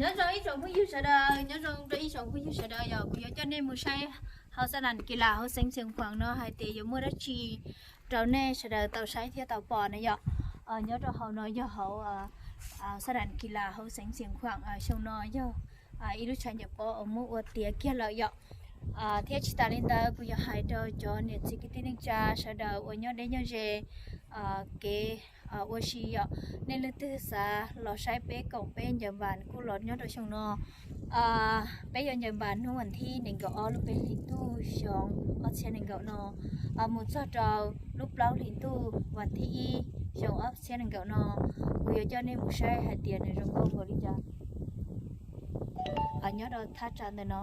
Nyob zoo ib tsoom phooj ywg sawv daws, nyob zoo rau ib tsoom phooj ywg sawv daws, yog kuv yuav coj nej mus saib hauv xab nas kis las hauv xeev Xeev Khuam no hais tias yuav muaj dab tsi rau nej sawv daws tau saib thiab tau pom na yom. Nyob rau hauv no yog hauv xab nas kis las hauv xeev Xeev Khuam, xyoo no yog ib lub tshav ncaws pob uas muab ua tiav kiag lawm yom. Thiab tsis tas li ntawd kuv yuav hais rau cov niam txiv kwv tij neej tsa sawv daws uas nyob deb nyob ze kev ua si yom, nej leej twg xav los saib peb koom peb ncaws npas kuj los nyob rau xyoo no. Peb yuav ncaws npas hnub vas thib nees nkaum ob lub peb hlis ntuj xyoo ob txhiab nees nkaum no mus txog rau lub plaub hlis ntuj vas thib ib xyoo ob txhiab nees nkaum no. Kuv yuav coj nej mus saib hais tias nws zoo nkauj npaum li cas nyob rau thaj tsam ntawm no.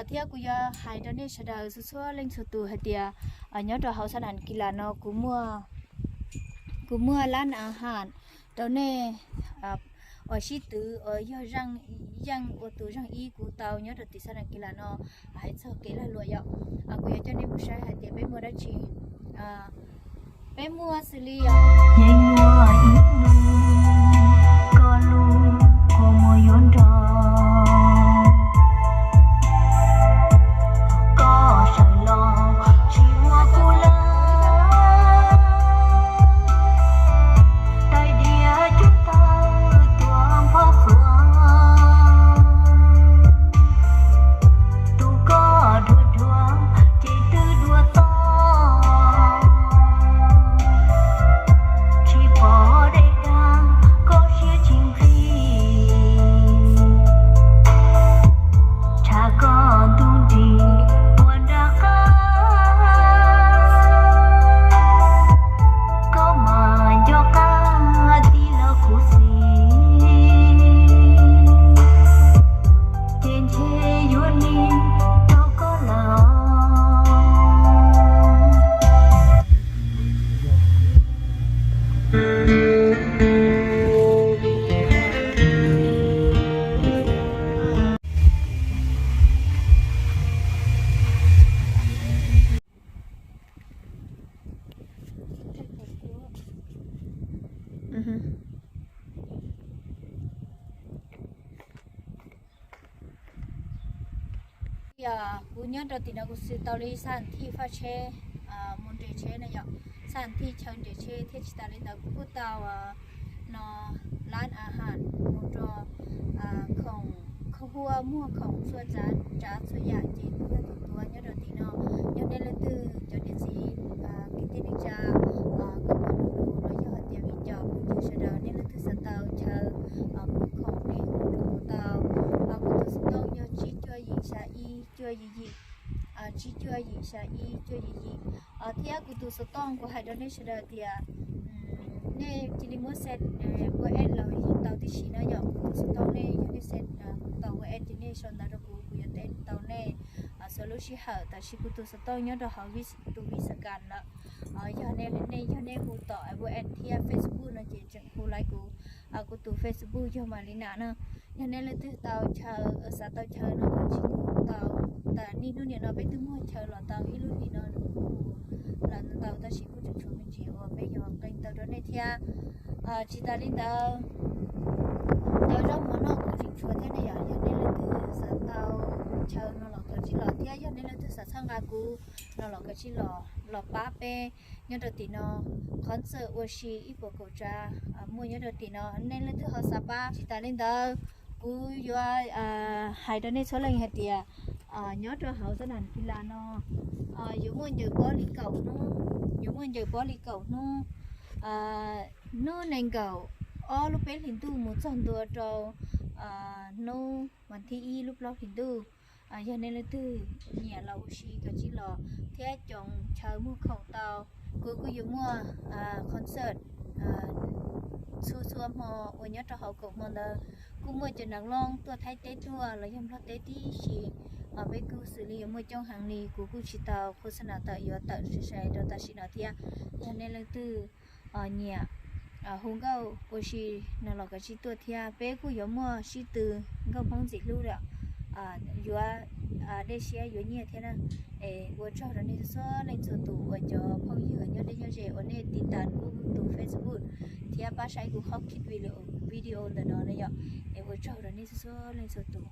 Thiab kuv yuav hais rau nej sawv daws txhua txhua leej txhua tus hais tias nyob rau hauv xab nas kis las no kuv muaj lab a has rau nej uas sib twv uas yog zeej ua tus zeej ib kuv tau nyob rau tim xab nas kis las no hais txog kev lag luam yom. Kuv yuav coj nej mus saib hais tias peb muaj dab tsi. Peb muaj xws li yeej muaj ib hnub koj lub kua muag yuav nrog koj sawv los tsis muaj kuv lawm. Tais diav cub tawg tuaj nphob xuas, tus koj dhuav dhuav ces twb dua toj. Tsis pom dej dag koj siab tsis nqig, tshav koj ntuj nrig ua nra qab, koj mas nco qab tij laug kuv xis, ces ntshe yuav lig rau koj lawm. Yog kuv nyob rau tim no kuv xwm tau li xab thij faj tsheb mus nres tsheb na yom, xab thij chaw nres tsheb thiab tsis tas li ntawd kuv kuj tau no lab a has mus rau khoom, khoom huab muag khoom txhua tsav txhua yam ces kuv yog tus tuav nyob rau tim no. Yog nej leej twg cov niam txiv kwv tij neej tsa koj muaj nus los yog hais tias vim cov phooj ywg sawv daws nej leej twg xav tau chaw mus khoom nej hu rau kuv tau. Kuv tus xov tooj yog tsib cuaj yim xya ib cuaj yim yim, tsib cuaj yim xya ib cuaj yim yim. Thiab kuv tus xov tooj kuv hais rau nej sawv daws tias nej cia li muab xa WhatsApp los yeej tau tib si na yom. Kuv tus xov tooj nej yog nej xa tau WhatsApp ces nej sau ntawv rau kuv, kuv yuav teb tau nej txhua lub sij hawm. Tab sis kuv tus xov tooj nyob rau hauv tus Instagram lawm. Yog nej, yog nej hu tom WhatsApp thiab Facebook no ces tseem hu laiv kuv. Kuv tus Facebook yog Malina na. Yog nej leej twg tau chaw, xav tau chaw no los tsis tau, tas niaj hnub niam no peb twb muag chaw los tau ib lub hlis no los tau, tab sis kuj tseem tshuav me ntsis uas peb yuav qee tau rau nej thiab. Tsis tas li ntawd, cov zaub mov noj kuj tseem tshuav thiab ne yom. Yog nej leej twg xav tau chaw no los kav tsij los thiab yog nej leej twg xav txhawb nqa kuv no los kav tsij los, los pab peb nyob rau tim no. Qhov ntxawm ua si ib puas kaum tsav muaj nyob rau tim no, nej leej twg ho xav pab. Tsis tas li ntawd, kuv yuav hais rau nej txhua leej hais tias nyob rau hauv xab nas kis las no yuav muaj ncaws pob li kaum hnub, yuav muaj ncaws pob li kaum hnub. Hnub nees nkaum ob lub peb hlis ntuj mus txog ntua rau hnub vas thib ib lub plaub hlis ntuj. Yog nej leej twg nyiam los ua si kav tsij los thiab, cov chaw muag khoom tau. Kuv kuj yuav muaj concert txhua txhua hmo uas nyob rau hauv kaum hmo ntawd. Kuj muaj cov neeg loj tuaj Thaib teb tuaj los yog Nplog teb tib si, peb kuj xws li yuav muaj coob heev li. Kuv kuj tsis tau khos xas nas tawm, yuav tawm sai sai rau tam sim no thiab. Yog nej leej twg nyiam hu nkauj ua si no los kav tsij tuaj thiab. Peb kuj yuav muaj sib tw nkauj Hmoob ntxim hlub lawm, yuav dej siab yuav nyiaj thiab na. Es ua tsaug rau nej txhua leej txhua tus uas cov phooj ywg nyob deb nyob ze uas nej tiv tas kuv tus Facebook thiab pab saib kuv qhov video ntawm no na yom. Es ua tsaug rau nej. Txhua leej txhua tus